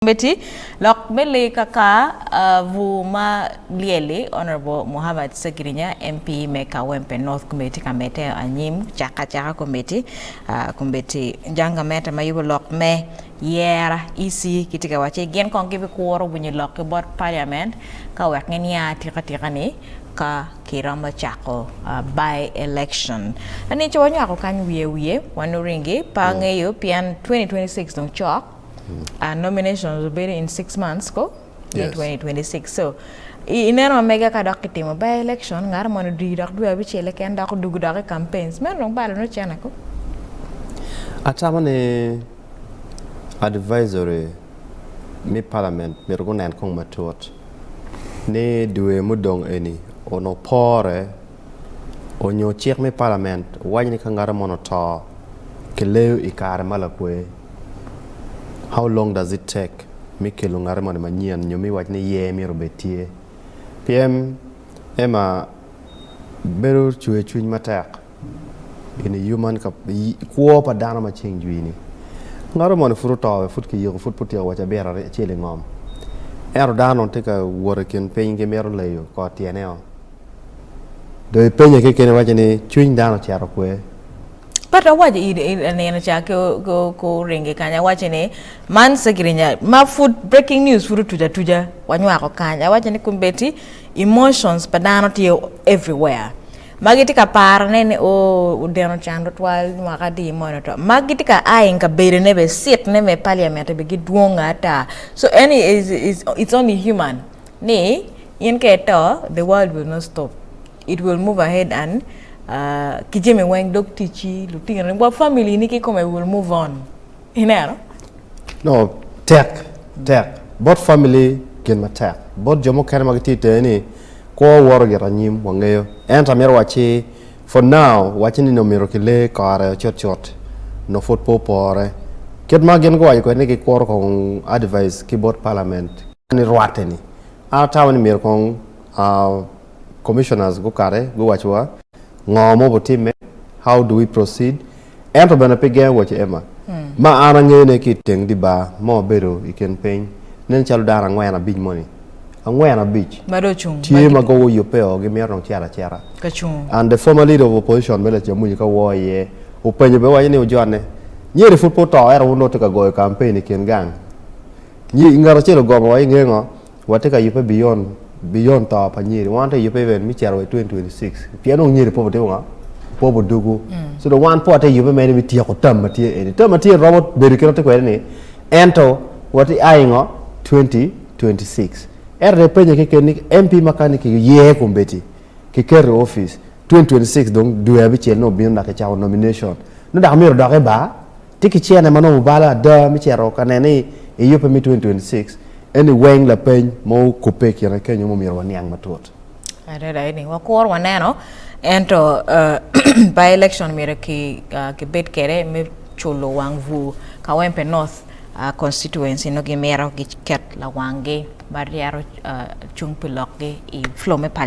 Kombeddi lok me lee kaka bur ma lyeli Honourable Muhammad Ssegirinya MP me Kawempe North kombeddi tye ka medde anyim caka acaka kombeddi kombeddi jang gamente ma yubo lok me yera EC gitye ka wacci gin kong gibikuro winyo lok ki bot parliament ka wek giniang atika tika ni ka kiromo cako by election. Eni ci wanywako kany wiye wiye wanuringi pe angeyo pien 2026 dong cok. Nominations obedo in 6 months ko me 2026, so ineno ma mega ka dok kitimo by election, ngat moni odii dok dwe 6 keken dok odugo dok i campaigns meno dong balo nongo cene ko. Atamo ni advisory me parliament myero gunen kong matut ni dwe mudong eni onongo pore onyo cik me parliament waco ni ka ngato moni oto kileyo i kare ma lakwe. How long does it take me kelo ngati moni manyen nyo me waco ni yer myero obed tye? Pien ema bedo cwer cwiny matek in a human kwo pa dano ma ceng jwi-ni. Ngato moni pud oto pud kiyiko pud pe otyeko waco abiro acel i ngom ento dano dong tye ka wot i kin piny gimito leyo kor tyene-o. Dong ipenye kekeni iwaco ni cwiny dano ocito kwe. But awaco i nino ca ki oringi kany awaco ni man Ssegirinya ma pud breaking news pud otuco atuca wanywako kany awaco ni kombeddi emotions pa dano tye everywhere ma gitye ka parone ni oo odeno can tutwal mwaka adi moni oto ma gitye ka eyeing kabedone bene seat ne me parliament bene gidwong ata, so eni it's only human ni in ka ito, the world will not stop, it will move ahead and ki jami weng dog ticci, lutinoni wa family ni kikome will move on, ineno? No, tek tek bot family gin matek bot jo mukene ma gitye i tenge ni kwo woto gire anyim wangeyo ento amito wacci for now wacci ni myero kile kore cutcut nongo pud pe opore kit ma gin guwaco kwede ni gikuro kong advice ki bot parliament ni rwatte ni an atamo ni myero kong commissioners gukati guwaciwa ngo ma obitimme, how do we proceed, ento bene pe gengo waci Emma ma an angeyone ki i teng di bar ma wabedo i kin piny nen calo dano angwen abic moni angwen abic tye ma gogo oyubbe o gimito dong cito acita and the former leader of opposition bene Lacamuci ka woo iye openyo bene waco ni ojone nyeri pud pe oto ento wun dong wutye ka goyo campaign i kin gang ngat acel ogomo wa inge ngo watye ka yubbe beyond beyond to pa nyeri wan watye ka yubbe even me cito wa i 2026 pien dong nyeri pe obitimo ngo pe obidugu so dong wan pe watye ka yubbe mere me tyeko term ma tye eni term ma tye eni romo bedo kit ma tye kwede ni ento watye eyeing ngo 2026 ento dong ipenye keken ni MP ma kani kiyer kombeddi kiketo i opic 2026 dong dwe abicel nongo obino dok kicako nomination nongo dok myero odok i bar tye ki cene ma nongo obalo ada me cito ka neno ni eyubbe me 2026 eni weng lapeny ma okubbe i kine kenyo ma omyero waniang matut. Adada eni wakuro waneno ento by election myero kibed kwede me culo wang bur Kawempe North constituency nongo gimito giket lawanggi ma ryero cung pi lokgi i floor me parliament.